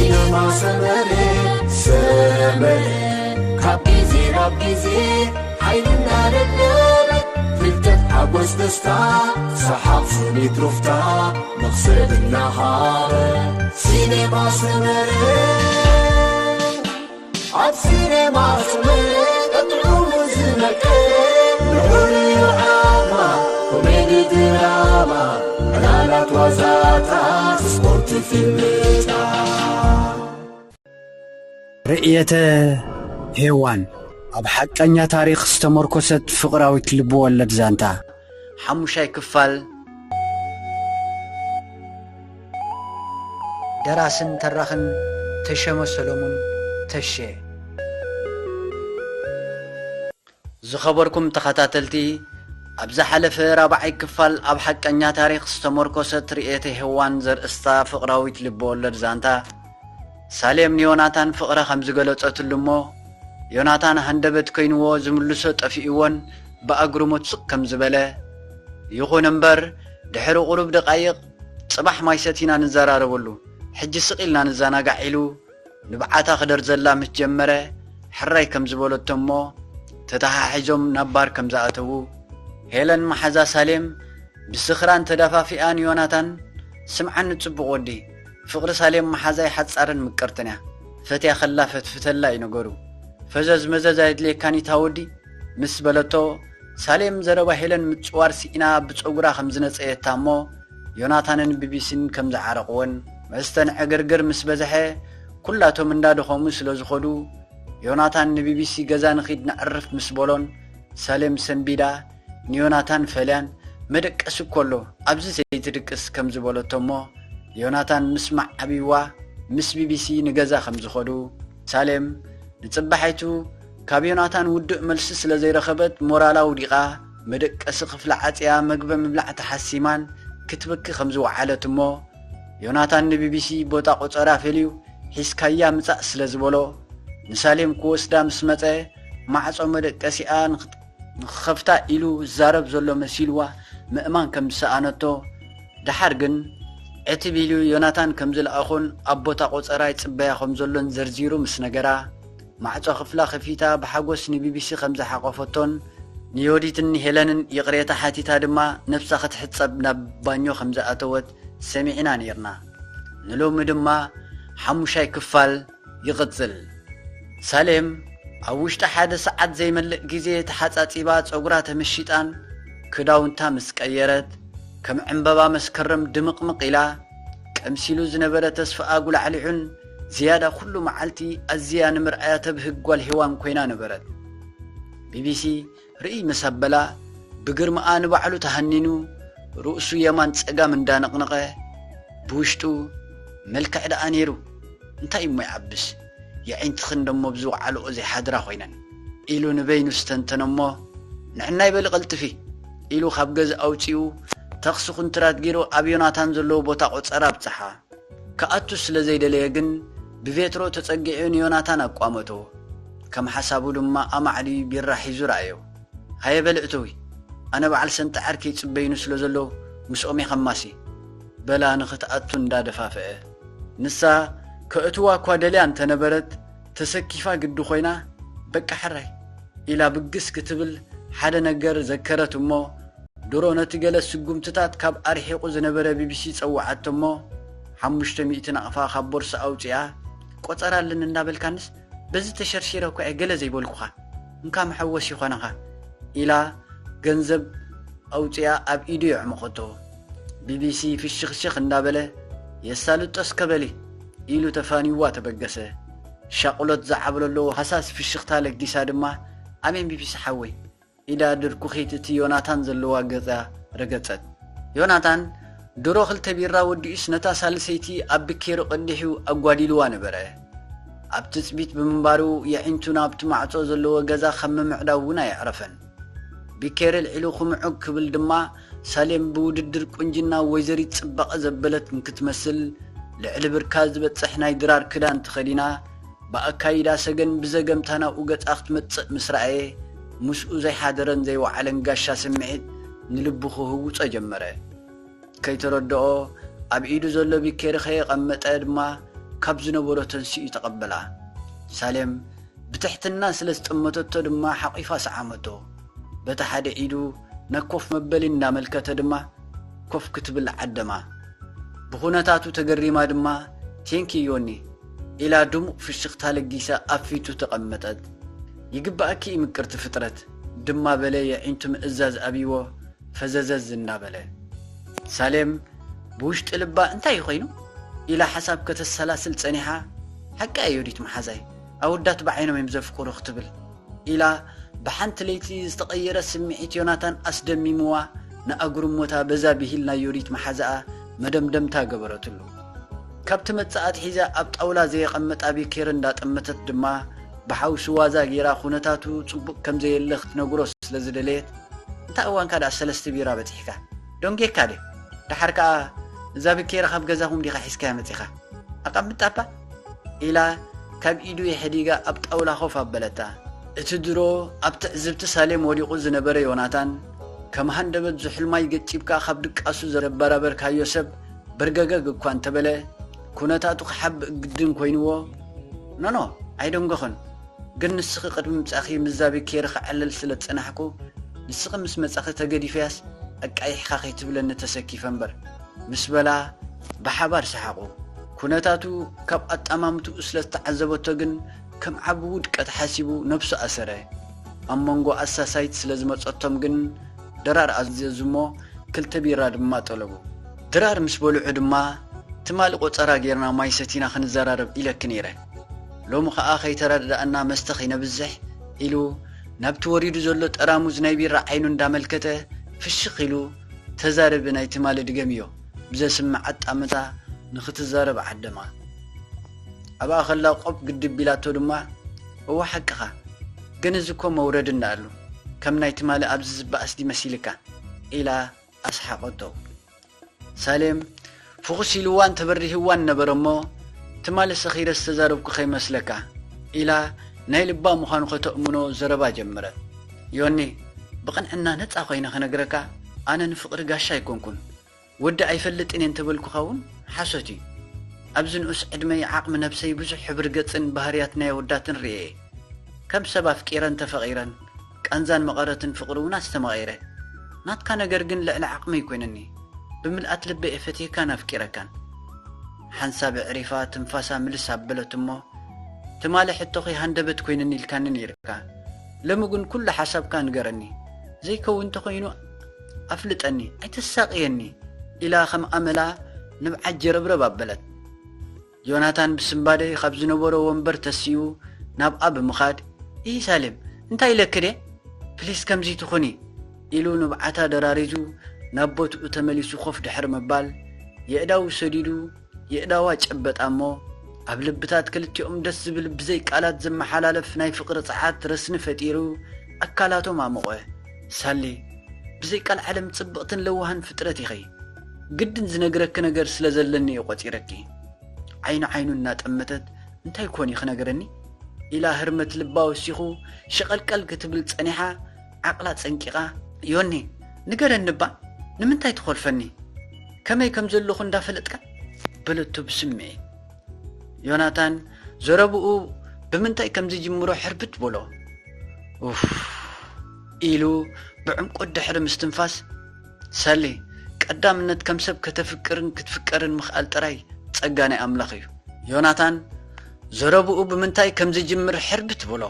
ሲነማ ሰመረ፣ ሰመረ፣ ካብ ግዜ ናብ ግዜ ሓይልና ለለበ፣ ፍልጠት ሓጎስ ደስታ፣ ሰሓቕ ስኒት ሩፍታ፣ መኽሰብ እናሃበ። ሲነማ ሰመረ፣ ኣብ ሲነማ ሰመረ፣ ቀጥዑሙ ዝመቀረ፣ ንዑ ንዩ ዓማ፣ ኮሜዲ ድራማ፣ ዕላላት ዋዛታት፣ ስፖርት ፊልምታት። ርእየተ ሄዋን ኣብ ሓቀኛ ታሪኽ ዝተመርኮሰት ፍቕራዊት ልብወለድ ዛንታ። ሓሙሻይ ክፋል። ደራስን ተራኽን ተሸመ ሰሎሙን፣ ተሼ። ዝኸበርኩም ተኸታተልቲ፣ ኣብ ዝሓለፈ ራብዓይ ክፋል ኣብ ሓቀኛ ታሪኽ ዝተመርኮሰት ርእየተ ሄዋን ዘርእስታ ፍቕራዊት ልብወለድ ዛንታ፣ ሳሌም ንዮናታን ፍቕራ ከም ዝገለጸትሉ እሞ፣ ዮናታን ሃንደበት ኮይንዎ ዝምልሶ ጠፊእዎን ብኣግርሞት ስቕ ከም ዝበለ፣ ይኹን እምበር ድሕሪ ቁሩብ ደቓይቕ፣ ጽባሕ ማይ ሰቲና ንዘራረበሉ፣ ሕጂ ስቕ ኢልና ንዘናጋዕ ኢሉ ንብዓታ ክደርዘላ ምስ ጀመረ፣ ሕራይ ከም ዝበለቶ እሞ፣ ተተሓሒዞም ናብ ባር ከም ዝኣተዉ፣ ሄለን መሓዛ ሳሌም ብስኽራን ተዳፋፊኣ ንዮናታን፣ ስምዓኒ ጽቡቕ ወዲ፣ ፍቕሪ ሳሌም መሓዛይ ሓጻርን ምቅርትን እያ፣ ፈትያ ከላ ፈትፍተላ እዩ ነገሩ፣ ፈዘዝ መዘዝ ኣየድልየካን ኢታ ወዲ፣ ምስ በለቶ፣ ሳሌም ዘረባ ሄለን ምጽዋር ስኢና ብጸጉራ ከም ዝነጸየታ እሞ፣ ዮናታንን ቢቢሲን ከም ዝዓረቕወን፣ መስተን ዕግርግር ምስ በዝሐ፣ ኩላቶም እንዳደኸሙ ስለ ዝኸዱ፣ ዮናታን ንቢቢሲ ገዛ ንኺድ ነዕርፍ ምስ በሎን፣ ሳሌም ሰንቢዳ ንዮናታን ፈልያን፣ መደቀሲ እኮ ኣሎ፣ ኣብዚ ዘይትድቅስ ከም ዝበለቶ እሞ፣ ዮናታን ምስማዕ ኣብይዋ ምስ ቢቢሲ ንገዛ ከም ዝኸዱ፣ ሳሌም ንጽባሒቱ ካብ ዮናታን ውዱእ መልሲ ስለ ዘይረኸበት ሞራላ ውዲቓ፣ መደቀሲ ክፍሊ ዓጽያ መግቢ ምብላዕ ተሓሲማን ክትበኪ ከም ዝወዓለት እሞ፣ ዮናታን ንቢቢሲ ቦታ ቆጸራ ፈልዩ ሒዝካያ ምጻእ ስለ ዝበሎ፣ ንሳሌም ክወስዳ ምስ መጸ፣ ማዕጾ መደቀሲኣ ንኽት-፣ ንኽኸፍታ ኢሉ ዝዛረብ ዘሎ መሲልዋ ምእማን ከም ዝሰኣነቶ፣ ደሓር ግን ዕትብ ኢሉ ዮናታን ከም ዝለኣኾን ኣብ ቦታ ቆጸራ ይጽበያ ከም ዘሎን ዘርዚሩ ምስ ነገራ፣ ማዕጾ ክፍላ ከፊታ ብሓጎስ ንቢቢሲ ከም ዝሓቆፈቶን ንዮዲትን ንሄለንን ይቕሬታ ሓቲታ ድማ ነብሳ ክትሕጸብ ናብ ባኞ ከም ዝኣተወት ሰሚዕና ኔርና። ንሎሚ ድማ ሓሙሻይ ክፋል ይቕጽል። ሳሌም ኣብ ውሽጢ ሓደ ሰዓት ዘይመልእ ግዜ ተሓጻጺባ ጸጉራ ተመሺጣን ክዳውንታ ምስ ቀየረት፣ ከም ዕምበባ መስከረም ድምቕምቕ ኢላ፣ ቀምሲሉ ዝነበረ ተስፋኣ ኣጉላዕሊዑን ዝያዳ ኩሉ መዓልቲ ኣዝያ ንምርኣያ ተብህግ ጓል ሄዋን ኮይና ነበረት። ቢቢሲ ርእይ ምስ ኣበላ፣ ብግርምኣ ንባዕሉ ተሃኒኑ፣ ርእሱ የማን ጸጋም እንዳነቕነቐ፣ ብውሽጡ፣ "መልክዕ ደኣ ነይሩ፣ እንታይ እሞ ይዓብስ? የዒንትኽን ደሞ ብዝወዓልኦ ዘይሓድራ ኮይነን" ኢሉ ንበይኑ ዝተንተነ እሞ፣ "ንዕናይ በሊ ቀልጥፊ" ኢሉ ካብ ገዛ ኣውጺኡ፣ ተኽሲ ኩንትራት ገይሩ ኣብ ዮናታን ዘለዎ ቦታ ቆጸራ ኣብጽሓ። ክኣቱ ስለ ዘይደለየ ግን ብቬትሮ ተጸጊዑ ንዮናታን ኣቋመቶ። ከም ሓሳቡ ድማ ኣማዕድዩ ቢራ ሒዙ ረኣዮ። "ሃየ በል እተዊ፣ ኣነ በዓል ሰንጣ ዓርከይ ይጽበዩኒ ስለ ዘለዉ ምስኦም እየ ከማሲ" በላ ንኽትኣቱ እንዳደፋፍአ። ንሳ ከእትዋ እኳ ደልያ እንተነበረት ተሰኪፋ ግዲ ኮይና "በቃ ሕራይ" ኢላ ብግስ ክትብል ሓደ ነገር ዘከረት እሞ ድሮ ነቲ ገለ ስጉምትታት ካብ ኣርሒቑ ዝነበረ ቢቢሲ ጸውዓቶ እሞ፣ ሓሙሽተ ሚእቲ ናቕፋ ካብ ቦርሳ ኣውጺኣ፣ "ቆጸራ ኣለኒ እንዳበልካንስ፣ በዚ ተሸርሺረ እኳ እየ ገለ ዘይበልኩኻ፣ እንካ መሐወሲ ይኾነኻ" ኢላ ገንዘብ ኣውጺኣ ኣብ ኢዱ የዕመቖቶ። ቢቢሲ ፍሽኽሽኽ እንዳበለ፣ "የሳልጦ እስከ በሊ" ኢሉ ተፋንይዋ ተበገሰ። ሻቕሎት ዝዓብለሎ ሃሳስ ፍሽኽታ ለጊሳ ድማ፣ "ኣሜን ቢቢሲ ሓወይ" ኢዳ ድርኩኺት እቲ ዮናታን ዘለዋ ገጻ ረገጸት። ዮናታን ድሮ ክልተ ቢራ ወዲኡስ ነታ ሳልሰይቲ ኣብ ብኬሩ ቀዲሑ ኣጓዲልዋ ነበረ። ኣብ ትጽቢት ብምንባሩ የዒንቱ ናብቲ ማዕጾ ዘለዎ ገዛ ካብ ምምዕዳው እውን ኣየዕረፈን። ብኬሪ ኣልዒሉ ክምዑግ ክብል ድማ ሳሌም ብውድድር ቁንጅና ወይዘሪት ጽባቐ ዘበለት እንክትመስል ልዕሊ ብርካ ዝበጽሕ ናይ ድራር ክዳን ተኸዲና ብኣካይዳ ሰገን ብዘገምታ ናብኡ ገጻ ክትመጽእ ምስ ረኣየ፣ ምስኡ ዘይሓደረን ዘይወዓለን ጋሻ ስምዒት ንልቡ ክህውጾ ጀመረ። ከይተረድኦ ኣብ ኢዱ ዘሎ ቢኬሪ ከየቐመጠ ድማ ካብ ዝነበሮ ተንሲኡ ተቐበላ። ሳሌም ብትሕትና ስለ ዝጠመተቶ ድማ ሓቒፋ ሰዓመቶ። በቲ ሓደ ኢዱ ናብ ኮፍ መበሊ እናመልከተ ድማ ኮፍ ክትብል ዓደማ። ብኹነታቱ ተገሪማ ድማ፣ "ቴንኪ ዮኒ" ኢላ ድሙቕ ፍሽኽታ ለጊሳ ኣብ ፊቱ ተቐመጠት። "ይግባኣኪ እዩ ምቅርቲ ፍጥረት" ድማ በለ የዒንቱ ምእዛዝ ኣብይዎ ፈዘዘዝ እናበለ። ሳሌም ብውሽጢ ልባ "እንታይ እዩ ኮይኑ?" ኢላ ሓሳብ ከተሰላስል ጸኒሓ፣ "ሓቂ እዩ ዮዲት መሓዛይ፣ ኣወዳት ብዓይኖም እዮም ዘፍቅሩ" ክትብል ኢላ ብሓንቲ ለይቲ ዝተቐየረ ስምዒት ዮናታን ኣስደሚምዋ፣ ንኣጉርሞታ በዛ ብሂል ናይ ዮዲት መሓዛኣ መደምደምታ ገበረትሉ። ካብቲ መጻ ኣትሒዛ ኣብ ጣውላ ዘየቐመጣ ቢኬር እንዳጠመተት ድማ ብሓውሲ ዋዛ ገይራ ኩነታቱ ጽቡቕ ከም ዘየለ ክትነግሮ ስለ ዝደለየት፣ "እንታ እዋንካ ደኣ ሰለስተ ቢራ በጺሕካ? ደንጌካ ድዩ? ደሓር ከኣ እዛ ቢኬር ካብ ገዛኹም ዲኻ ሒዝካያ መጺኻ? ኣቐምጣ እባ" ኢላ ካብ ኢዱ የሕዲጋ ኣብ ጣውላ ኮፍ ኣበለታ። እቲ ድሮ ኣብ ትዕዝብቲ ሳሌም ወዲቑ ዝነበረ ዮናታን፣ ከም ሃንደበት ዝሑል ማይ ገጪብካ ካብ ድቃሱ ዘረበራበርካዮ ሰብ በርገገግ እኳ እንተበለ፣ ኩነታቱ ክሓብእ ግድን ኮይንዎ፣ "ኖኖ፣ ኣይደንጎኽን፣ ግን ንስኺ ቅድሚ ምጻኺ ምዛቢ ኬሪ ክዓልል ስለ ዝጸናሕኩ፣ ንስኺ ምስ መጻኺ ተገዲፈያስ ኣቃይሕካ ከይትብለኒ ተሰኪፈ እምበር" ምስ በላ ብሓባር ሰሓቑ። ኩነታቱ ካብ ኣጠማምትኡ ስለ ዝተዓዘበቶ ግን ከም ዓቢ ውድቀት ሓሲቡ ነብሱ ኣሰረ። ኣብ መንጎ ኣሳሳይት ስለ ዝመጸቶም ግን ድራር ኣዘዙ እሞ ክልተ ቢራ ድማ ጠለቡ። ድራር ምስ በልዑ ድማ፣ "ትማሊ ቆጸራ ጌርና ማይ ሰቲና ክንዘራረብ ኢለኪ ነይረ። ሎሚ ከኣ ከይተረዳእና መስተ ከይነብዝሕ" ኢሉ ናብቲ ወሪዱ ዘሎ ጠራሙዝ ናይ ቢራ ዓይኑ እንዳመልከተ ፍሽኽ ኢሉ፣ "ተዛረቢ፣ ናይ ትማሊ ድገምዮ" ብዘስምዕ ኣጣምታ ንኽትዛረብ ዓደማ። ኣብኣ ከላ ቆብ ግድብ ኢላቶ ድማ፣ "እወ ሓቅኻ፣ ግን እዚ እኮ መውረዲ እንዳኣሉ፣ ከም ናይ ትማሊ ኣብዚ ዝበኣስ ድዩ መሲልካ?" ኢላ ኣስሓቐቶ። ሳሌም ፍኹስ ኢልዋን ተበሪህዋን ነበረ እሞ፣ "ትማሊ ሰኺረ ዝተዛረብኩ ከይመስለካ" ኢላ ናይ ልባ ምዃኑ ከተእምኖ ዘረባ ጀመረት። "ዮኒ፣ ብቕንዕና ነጻ ኮይነ ክነግረካ፣ ኣነ ንፍቕሪ ጋሻ ኣይኮንኩን። ወዲ ኣይፈልጥን እየ እንተበልኩኻ እውን ሓሶት እዩ። ኣብዚ ንኡስ ዕድመይ ዓቕሚ ነብሰይ ብዙሕ ሕብሪ ገጽን ባህርያት ናይ ኣወዳትን ርእየ እየ። ከም ሰብ ኣፍቂረን ተፈቒረን፣ ቃንዛን መቐረትን ፍቕሪ እውን ኣስተማቒረ። ናትካ ነገር ግን ልዕሊ ዓቕመይ ኮይኑኒ። ብምልኣት ልበይ እየ ፈትየካን ኣፍቂረካን።" ሓንሳብ ኣዕሪፋ ትንፋሳ ምልስ ኣበለት እሞ፣ "ትማሊ ሕቶኺ ሃንደበት ኮይኑኒ ኢልካኒ ነይርካ። ሎሚ ግን ኩሉ ሓሳብካ ንገረኒ። ዘይከውን እንተኾይኑ ኣፍልጠኒ፣ ኣይተሳቕየኒ" ኢላ ከም ኣመላ ንብዓት ጀረብረብ ኣበለት። ዮናታን ብስንባደ ካብ ዝነበሮ ወንበር ተሲኡ ናብኣ ብምኻድ፣ "ኢሂ ሳሌም፣ እንታይ ኢለኪ ድየ? ፕሊስ ከምዚ ትኹኒ" ኢሉ ንብዓታ ደራሪዙ ናብ ቦትኡ ተመሊሱ ኮፍ ድሕሪ ምባል፣ የእዳዉ ሰዲዱ የእዳዋ ጨበጣ እሞ፣ ኣብ ልብታት ክልቲኦም ደስ ዝብል ብዘይ ቃላት ዝመሓላለፍ ናይ ፍቕሪ ጸዓት ረስኒ ፈጢሩ ኣካላቶም ኣሞቐ። "ሳሊ፣ ብዘይ ቃል ዓለም ጽብቕትን ለዋህን ፍጥረት ኢኺ። ግድን ዝነግረኪ ነገር ስለ ዘለኒ እየ ቆጺረኪ።" ዓይኑ ዓይኑ እናጠመተት፣ "እንታይ ኮን እዩ ክነግረኒ?" ኢላ ህርመት ልባ ወሲኹ ሸቐልቀል ክትብል ጸኒሓ፣ ዓቕላ ጸንቂቓ፣ "ዮኒ፣ ንገረኒ እባ፣ ንምንታይ ትኾልፈኒ? ከመይ ከም ዘለኹ እንዳፈለጥካ?" በለቶ ብስምዒት። ዮናታን ዘረብኡ ብምንታይ ከም ዝጅምሮ ሕርብት በሎ። "ኡፍ" ኢሉ ብዕምቆት ድሕሪ ምስትንፋስ፣ "ሳሊ፣ ቀዳምነት ከም ሰብ ከተፍቅርን ክትፍቀርን ምኽኣል ጥራይ ጸጋ ናይ ኣምላኽ እዩ።" ዮናታን ዘረብኡ ብምንታይ ከም ዝጅምር ሕርብት በሎ።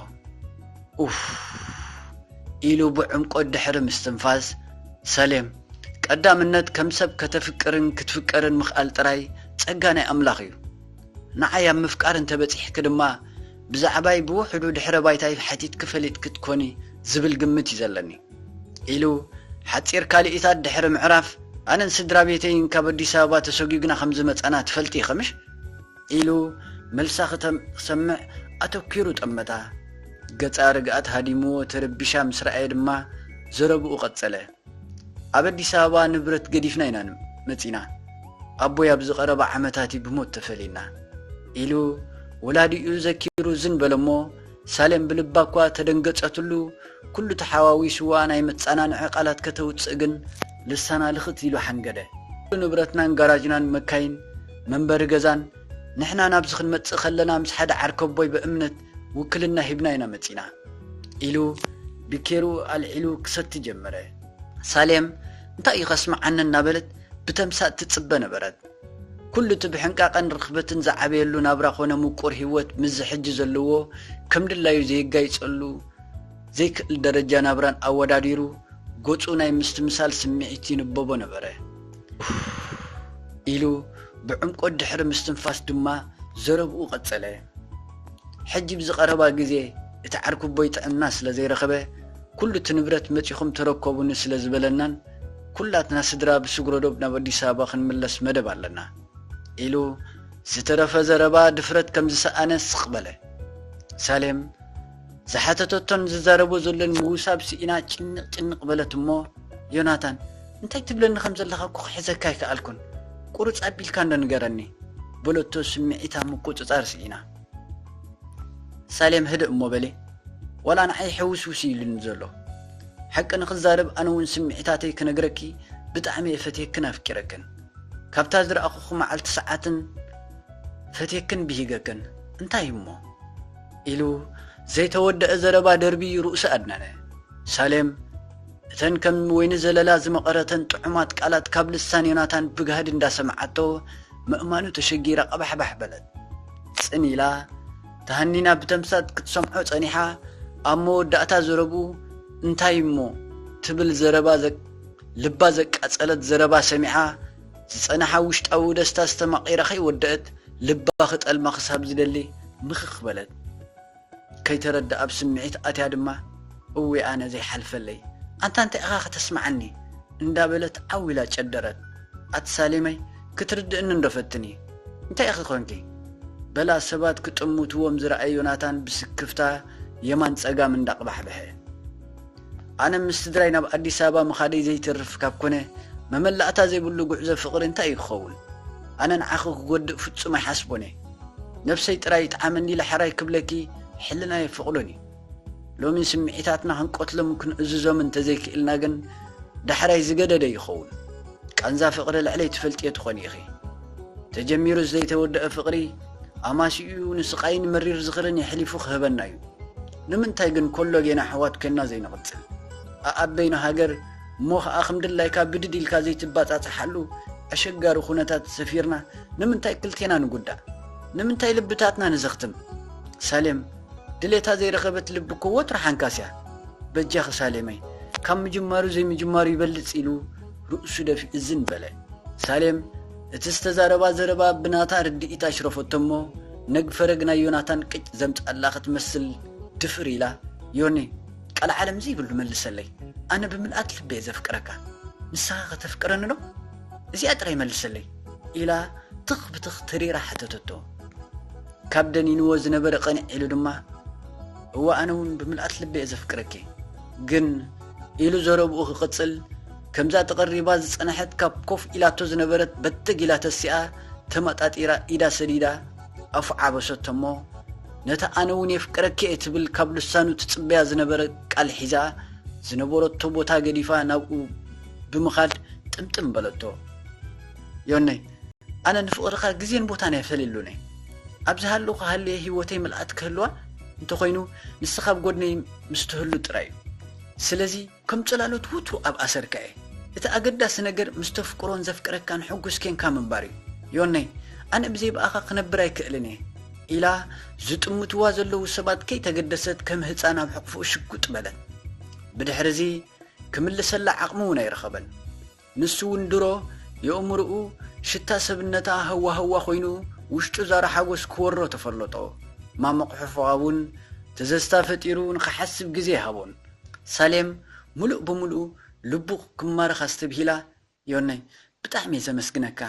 "ኡፍ" ኢሉ ብዕምቆት ድሕሪ ምስትንፋስ፣ "ሰሌም፣ ቀዳምነት ከም ሰብ ከተፍቅርን ክትፍቀርን ምኽኣል ጥራይ ጸጋ ናይ ኣምላኽ እዩ። ንዓይ ኣብ ምፍቃር እንተበጺሕኪ ድማ፣ ብዛዕባይ ብውሕዱ ድሕረ ባይታይ ሓቲትኪ ፈሊጥኪ ትኮኒ ዝብል ግምት እዩ ዘለኒ" ኢሉ ሓጺር ካልኢታት ድሕሪ ምዕራፍ፣ "ኣነን ስድራ ቤተይን ካብ ኣዲስ ኣበባ ተሰጒግና ከም ዝመጻና ትፈልጢ ኢኺ ምሽ?" ኢሉ መልሳ ክተም-፣ ክሰምዕ ኣተኲሩ ጠመታ። ገጻ ርግኣት ሃዲምዎ ተረቢሻ ምስ ረኣየ ድማ ዘረብኡ ቀጸለ። "ኣብ ኣዲስ ኣበባ ንብረት ገዲፍና ኢና ን-፣ መጺና። ኣቦይ ኣብዚ ቀረባ ዓመታት እዩ ብሞት ተፈሊና" ኢሉ ወላዲኡ ዘኪሩ ዝን በለ እሞ፣ ሳሌም ብልባ እኳ ተደንገጸትሉ፣ ኩሉ ተሓዋዊስዋ ናይ መጸናንዒ ቃላት ከተውጽእ ግን ልሳና ልኽት ኢሉ ሓንገደ። ኩሉ ንብረትናን ጋራጅናን መካይን፣ መንበሪ ገዛን ንሕና ናብዚ ክንመጽእ ከለና ምስ ሓደ ዓርከቦይ ብእምነት ውክልና ሂብና ኢና መጺና ኢሉ ቢኬሩ ኣልዒሉ ክሰቲ ጀመረ። ሳሌም እንታይ እዩ ከስምዓኒ እናበለት ብተምሳጥ ትጽበ ነበረት። ኩሉ እቲ ብሕንቃቐን ርኽበትን ዝዓበየሉ ናብራ ኾነ ምቁር ህይወት ምስዚ ሕጂ ዘለዎ ከም ድላዩ ዘይጋይጸሉ ዘይክእል ደረጃ ናብራን ኣወዳዲሩ ገጹ ናይ ምስትምሳል ስምዒት ይንበቦ ነበረ። ኢሉ ብዕምቆት ድሕሪ ምስትንፋስ ድማ ዘረብኡ ቀጸለ። ሕጂ ብዝቐረባ ግዜ እቲ ዓርኩቦይ ጥዕና ስለ ዘይረኸበ ኩሉ እቲ ንብረት መጺኹም ተረከቡኒ ስለ ዝበለናን ኩላትና ስድራ ብስግረዶብ ናብ ኣዲስ ኣበባ ክንምለስ መደብ ኣለና ኢሉ ዝተረፈ ዘረባ ድፍረት ከም ዝሰኣነ ስቕ በለ። ሳሌም ዝሓተተቶን ዝዛረቦ ዘሎን ምውሳብ ስኢና ጭንቕ ጭንቕ በለት እሞ ዮናታን እንታይ ትብለኒ ከም ዘለኻ እኮ ክሕዘካ ኣይከኣልኩን። ቁርጽ ኣቢልካ እንዶ ንገረኒ በለቶ ስምዒታ ምቁጽጻር ስኢና። ሳሌም ህድእ እሞ በሊ ዋላ ንዓይ ሕውስውስ ኢሉኒ ዘሎ ሓቂ ንኽዛረብ ኣነ እውን ስምዒታተይ ክነግረኪ ብጣዕሚ እየ ፈትየክን ኣፍቂረክን ካብታ ዝረኣኹኹ መዓልቲ ሰዓትን ፈትየክን ብሂገክን እንታይ እሞ ኢሉ ዘይተወደአ ዘረባ ደርቢ ርእሱ ኣድነነ። ሳሌም እተን ከም ወይኒ ዘለላ ዝመቐረተን ጥዑማት ቃላት ካብ ልሳን ዮናታን ብጋህዲ እንዳሰምዓቶ ምእማኑ ተሸጊራ ቀባሕባሕ በለት። ጽን ኢላ ተሃኒና ብተምሳጥ ክትሰምዖ ጸኒሓ ኣብ መወዳእታ ዘረብኡ እንታይ እሞ ትብል ዘረባ ልባ ዘቃጸለት ዘረባ ሰሚዓ ዝጸንሓ ውሽጣዊ ደስታ ዝተማቒረ ከይወደአት ልባ ክጠልማ ክሳብ ዝደሊ ምኽኽ በለት። ከይተረድኣ ኣብ ስምዒት ኣትያ ድማ እወ ኣነ ዘይሓልፈለይ ኣንታ እንታይ ኢኻ ከተስምዓኒ እንዳበለት ዓው ኢላ ጨደረት። ኣቲ ሳሌመይ ክትርድእኒ እንዶ ፈትኒ እንታይ ኢኺ ኮንኪ በላ ሰባት ክጥምትዎም ዝረኣየ ዮናታን ብስክፍታ የማን ጸጋም እንዳቕባሕበሐ። ኣነ ምስ ስድራይ ናብ ኣዲስ ኣበባ ምኻደይ ዘይተርፍ ካብ ኮነ መመላእታ ዘይብሉ ጉዕዞ ፍቕሪ እንታይ እዩ ክኸውን? ኣነ ንዓኺ ክጎድእ ፍጹም ኣይሓስቦን እየ። ነብሰይ ጥራይ ይጥዓመኒ ኢለ ሕራይ ክብለኪ ሕልናይ ኣይፈቕዶን እዩ። ሎሚ ስምዒታትና ክንቀትሎም ክንእዝዞም እንተዘይክእልና ግን ዳሕራይ ዝገደደ ይኸውን። ቃንዛ ፍቕሪ ልዕለይ ትፈልጥዮ ትኾኒ ኢኺ። ተጀሚሩ ዘይተወደአ ፍቕሪ ኣማሲኡ ንስቓይን መሪር ዝኽርን የሕሊፉ ክህበና እዩ። ንምንታይ ግን ኮሎ ጌና ኣሕዋት ኮይንና ዘይንቕጽል? ኣኣበይና ሃገር እሞ ኸኣ ከም ድላይካ ብድድ ኢልካ ዘይትባጻጻሓሉ ኣሸጋሪ ኩነታት ሰፊርና ንምንታይ ክልቴና ንጉዳእ? ንምንታይ ልብታትና ንዘኽትም? ሳሌም ድሌታ ዘይረኸበት ልቢ እኮ ወትሩ ሓንካስ እያ። በጃኺ ሳሌመይ ካብ ምጅማሩ ዘይምጅማሩ ይበልጽ ኢሉ ርእሱ ደፊኡ ዝን በለ። ሳሌም እቲ ዝተዛረባ ዘረባ ብናታ ርድኢት ኣሽረፈቶ እሞ ነግ ፈረግ ናይ ዮናታን ቅጭ ዘምጻላ ክትመስል ድፍር ኢላ ዮኒ ቃል ዓለም ዘይብሉ መልሰለይ ኣነ ብምልኣት ልበየ ዘፍቅረካ ንስኻ ከተፍቅረኒ ዶ እዚኣ ጥራይ መልሰለይ ኢላ ትኽ ብትኽ ተሪራ ሓተተቶ ካብ ደኒንዎ ዝነበረ ቐንዕ ኢሉ ድማ እወ ኣነ እውን ብምልኣት ልበየ ዘፍቅረኪ ግን ኢሉ ዘረብኡ ክቕጽል ከምዛ ተቐሪባ ዝጸንሐት ካብ ኮፍ ኢላቶ ዝነበረት በትግ ኢላ ተሲኣ ተመጣጢራ ኢዳ ሰዲዳ ኣፉ ዓበሰቶ እሞ ነታ ኣነ እውን የፍቅረኪ እየ ትብል ካብ ልሳኑ ትጽበያ ዝነበረ ቃል ሒዛ ዝነበረቶ ቦታ ገዲፋ ናብኡ ብምኻድ ጥምጥም በለቶ። ዮነይ ኣነ ንፍቕርኻ ግዜን ቦታን ኣይፈልየሉን እየ። ኣብ ዝሃለኹ ሃልየ ህይወተይ ምልኣት ክህልዋ እንተኾይኑ ንስኻ ኣብ ጎድነይ ምስ ትህሉ ጥራይ እዩ። ስለዚ ከም ጽላሎት ውትሩ ኣብ ኣሰርካ እየ። እቲ ኣገዳሲ ነገር ምስ ተፍቅሮን ዘፍቅረካን ሕጉስ ኬንካ ምንባር እዩ። ዮነይ ኣነ ብዘይ ብኣኻ ክነብር ኣይክእልን እየ ኢላ ዝጥምትዋ ዘለዉ ሰባት ከይተገደሰት ከም ህጻን ኣብ ሕቕፍኡ ሽጉጥ በለት። ብድሕሪ እዚ ክምልሰላ ዓቕሚ እውን ኣይረኸበን። ንሱ እውን ድሮ የእምርኡ ሽታ ሰብነታ ህዋ ህዋ ኮይኑ ውሽጡ ዛራ ሓጎስ ክወሮ ተፈለጦ። ማሞቕ ሕፎኣ እውን ትዘዝታ ፈጢሩ ንኽሓስብ ግዜ ይሃቦን። ሳሌም ምሉእ ብምሉእ ልቡ ክማረኽ ኣስተብሂላ፣ ዮነይ ብጣዕሚ እየ ዘመስግነካ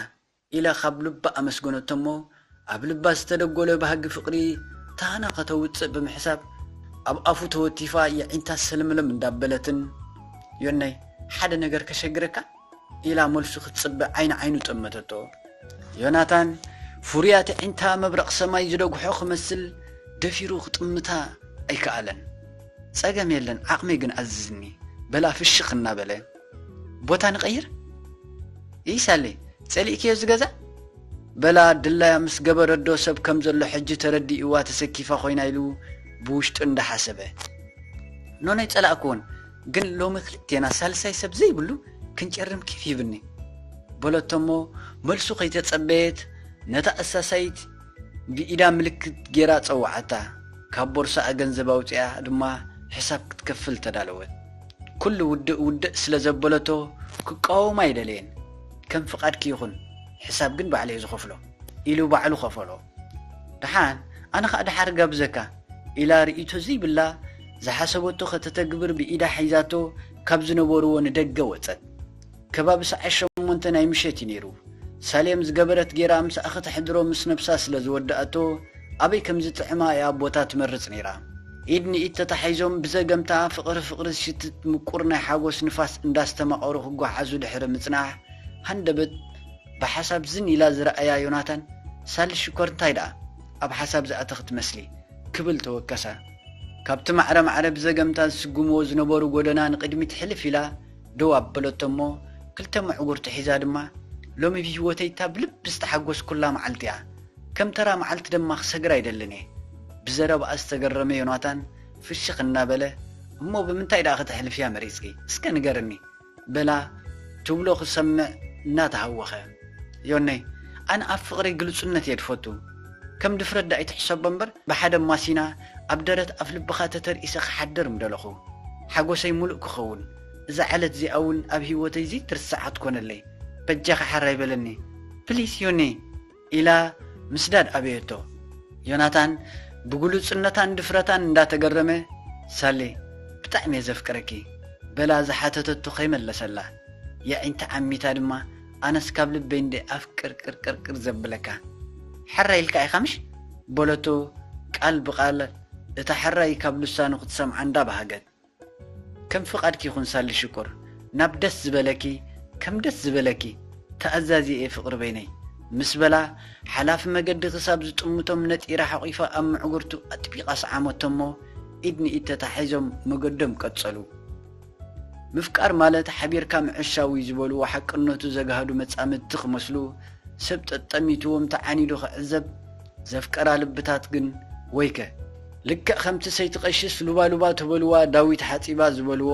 ኢላ ካብ ልባ ኣመስገነቶ እሞ ኣብ ልባ ዝተደጎለ ባህጊ ፍቕሪ ታህና ከተውፅእ ብምሕሳብ ኣብ ኣፉ ተወቲፋ የዒንታ ሰልምለም እንዳበለትን ዮነይ ሓደ ነገር ከሸግረካ ኢላ መልሱ ክትፅበ ዓይኒ ዓይኑ ጠመተቶ። ዮናታን ፍሩያት የዒንታ መብረቕ ሰማይ ዝደጉሖ ክመስል ደፊሩ ክጥምታ ኣይከኣለን። ጸገም የለን ዓቕመይ ግን ኣዝዝኒ በላ ፍሽኽ እናበለ። ቦታ ንቐይር? ይሳሌ ጸሊእክዮ ዝገዛ? በላ ድላያ ምስ ገበረዶ ሰብ ከም ዘሎ ሕጂ ተረዲእዋ ተሰኪፋ ኮይና ኢሉ ብውሽጡ እንዳሓሰበ። ኖኖ ኣይጸላእክዎን፣ ግን ሎሚ ክልቴና ሳልሳይ ሰብ ዘይብሉ ክንጨርም ኬፍ ሂብኒ በለቶ እሞ፣ መልሱ ከይተጸበየት ነታ ኣሳሳይት ብኢዳ ምልክት ጌራ ጸውዓታ። ካብ ቦርሳኣ ገንዘብ ኣውጺኣ ድማ ሕሳብ ክትከፍል ተዳለወት። ኩሉ ውድእ ውድእ ስለ ዘበለቶ ክቃወማ ኣይደለየን። ከም ፍቓድኪ ይኹን፣ ሕሳብ ግን ባዕለ እየ ዝኸፍሎ ኢሉ ባዕሉ ከፈሎ። ደሓን ኣነ ኸኣ ደሓር ጋብዘካ ኢላ ርእይቶ ዘይብላ ዝሓሰበቶ ከተተግብር ብኢዳ ሒዛቶ ካብ ዝነበርዎ ንደገ ወጸት። ከባቢ ሰዓት ሸሞንተ ናይ ምሸት እዩ ነይሩ። ሳሌም ዝገበረት ጌራ ምሳኣ ከተሕድሮ ምስ ነብሳ ስለ ዝወደኣቶ ኣበይ ከም ዝጥዕማ እያ ቦታ ትመርጽ ነይራ። ኢድ ንኢድ ተታሒዞም ብዘገምታ ፍቕሪ ፍቕሪ ዝሽትት ምቁር ናይ ሓጎስ ንፋስ እንዳስተማቐሩ ክጓሓዙ ድሕሪ ምጽናሕ፣ ሃንደበት ብሓሳብ ዝን ኢላ ዝረኣያ ዮናታን፣ ሳሊ ሽኮር እንታይ ደኣ ኣብ ሓሳብ ዝኣተኺ ትመስሊ? ክብል ተወከሳ። ካብቲ ማዕረ ማዕረ ብዘገምታ ዝስጉምዎ ዝነበሩ ጎደና ንቕድሚት ሕልፍ ኢላ ደው ኣበለቶ እሞ፣ ክልተ መዕጉርቲ ሒዛ ድማ፣ ሎሚ ብህይወተይ እታ ብልቢ ዝተሓጎስኩላ መዓልቲ እያ። ከም ተራ መዓልቲ ድማ ክሰግር ኣይደልን እየ። ብዘረባኣ ዝተገረመ ዮናታን ፍሽኽ እናበለ፣ እሞ ብምንታይ ደኣ ከተሕልፍያ መሪጽኪ? እስከ ንገርኒ። በላ ትብሎ ክሰምዕ እናተሃወኸ። ዮነይ፣ ኣነ ኣብ ፍቕረይ ግልጹነት እየ ድፈቱ። ከም ድፍረት ደኣ ኣይትሕሰቦ እምበር፣ ብሓደ ማሲና ኣብ ደረት ኣፍ ልብኻ ተተርኢሰ ክሓድር ምደለኹ። ሓጎሰይ ሙሉእ ክኸውን። እዛ ዕለት እዚኣ እውን ኣብ ህይወተይ ዘይትርስዓ ትኮነለይ። በጃኻ ሓራይ በለኒ። ፕሊስ ዮኒ። ኢላ ምስዳድ ኣበየቶ። ዮናታን ብግሉጽነታን ድፍረታን እንዳተገረመ፣ ሳሌ፣ ብጣዕሚ እየ ዘፍቅረኪ፣ በላ ዝሓተተቶ ከይመለሰላ፣ የዒንቲ ዓሚታ ድማ፣ ኣነስ ካብ ልበይ እንደ ኣፍቅር ቅርቅርቅር ዘብለካ። ሕራይ ኢልካ ኢኻ ምሽ? በለቶ ቃል ብቓል፣ እታ ሕራይ ካብ ልሳኑ ክትሰምዓ እንዳበሃገት። ከም ፍቓድኪ ይኹን ሳሊ ሽኮር፣ ናብ ደስ ዝበለኪ፣ ከም ደስ ዝበለኪ፣ ተኣዛዚ እየ ፍቕሪ በይነይ፣ ምስ በላ፣ ሓላፊ መገዲ ክሳብ ዝጥምቶም ነጢራ ሓቒፋ ኣብ ምዕጉርቱ ኣጥቢቓ ሰዓመቶ እሞ፣ ኢድ ንኢድ ተታሒዞም መገዶም ቀጸሉ። ምፍቃር ማለት ሓቢርካ ምዕሻው እዩ ዝበልዎ ሓቅነቱ ዘግሃዱ መጻምድቲ ክመስሉ፣ ሰብ ጠጠሚትዎም ተዓኒዱ ክዕዘብ ዘፍቀራ ልብታት ግን ወይከ። ልክዕ ከምቲ ሰይቲ ቀሽስ ሉባሉባ ተበልዋ ዳዊት ሓጺባ ዝበልዎ፣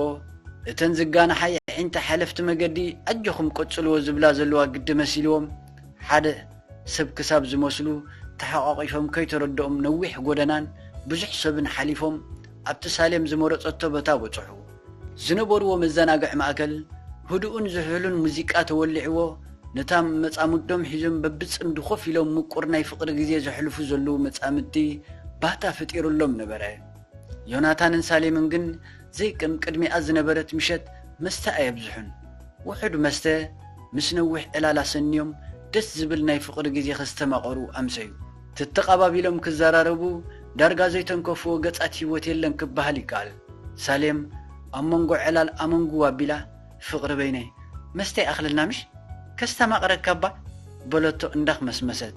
እተን ዝጋናሓ የዒንቲ ሓለፍቲ መገዲ ኣጆኹም ቀጽልዎ ዝብላ ዘለዋ ግዲ መሲልዎም፣ ሓደ ሰብ ክሳብ ዝመስሉ ተሓቋቒፎም ከይተረድኦም ነዊሕ ጎደናን ብዙሕ ሰብን ሓሊፎም ኣብቲ ሳሌም ዝመረጸቶ ቦታ በጽሑ። ዝነበርዎ መዘናግዒ ማእከል ህዱእን ዝሑልን ሙዚቃ ተወሊዕዎ፣ ነታ መጻምዶም ሒዞም በብጽምዲ ኮፍ ኢሎም ምቁር ናይ ፍቕሪ ግዜ ዘሕልፉ ዘለዉ መጻምድቲ ባህታ ፈጢሩሎም ነበረ። ዮናታንን ሳሌምን ግን ዘይከም ቅድሚኣ ዝነበረት ምሸት መስተ ኣየብዝሑን። ውሑድ መስተ ምስ ነዊሕ ዕላል ኣሰንዮም ደስ ዝብል ናይ ፍቕሪ ግዜ ከስተማቐሩ ኣምሰዩ። ተተቓባቢሎም ክዘራረቡ ዳርጋ ዘይተንከፍዎ ገጻት ህይወት የለን ክበሃል ይከኣል። ሳሌም ኣብ መንጎ ዕላል ኣመንጉ ኣቢላ፣ ፍቕሪ በይነይ፣ መስተ ይኣኽለልና ምሽ? ከስተማቕረካ እባ በለቶ እንዳኽመስመሰት።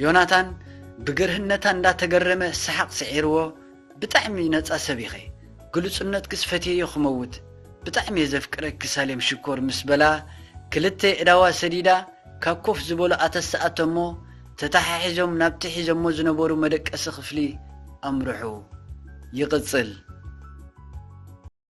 ዮናታን ብግርህነታ እንዳተገረመ ሰሓቕ ስዒርዎ፣ ብጣዕሚ ነጻ ሰብ ኢኺ። ግሉጽነትክስ ፈትየዮ ክመውት። ብጣዕሚ እየ ዘፍቅረኪ ሳሌም ሽኮር ምስ በላ፣ ክልተ ኣእዳዋ ሰዲዳ ካብ ኮፍ ዝበሉ ኣተስኣቶ እሞ፣ ተተሓሒዞም ናብቲ ሒዞሞ ዝነበሩ መደቀሲ ክፍሊ ኣምርሑ። ይቕጽል።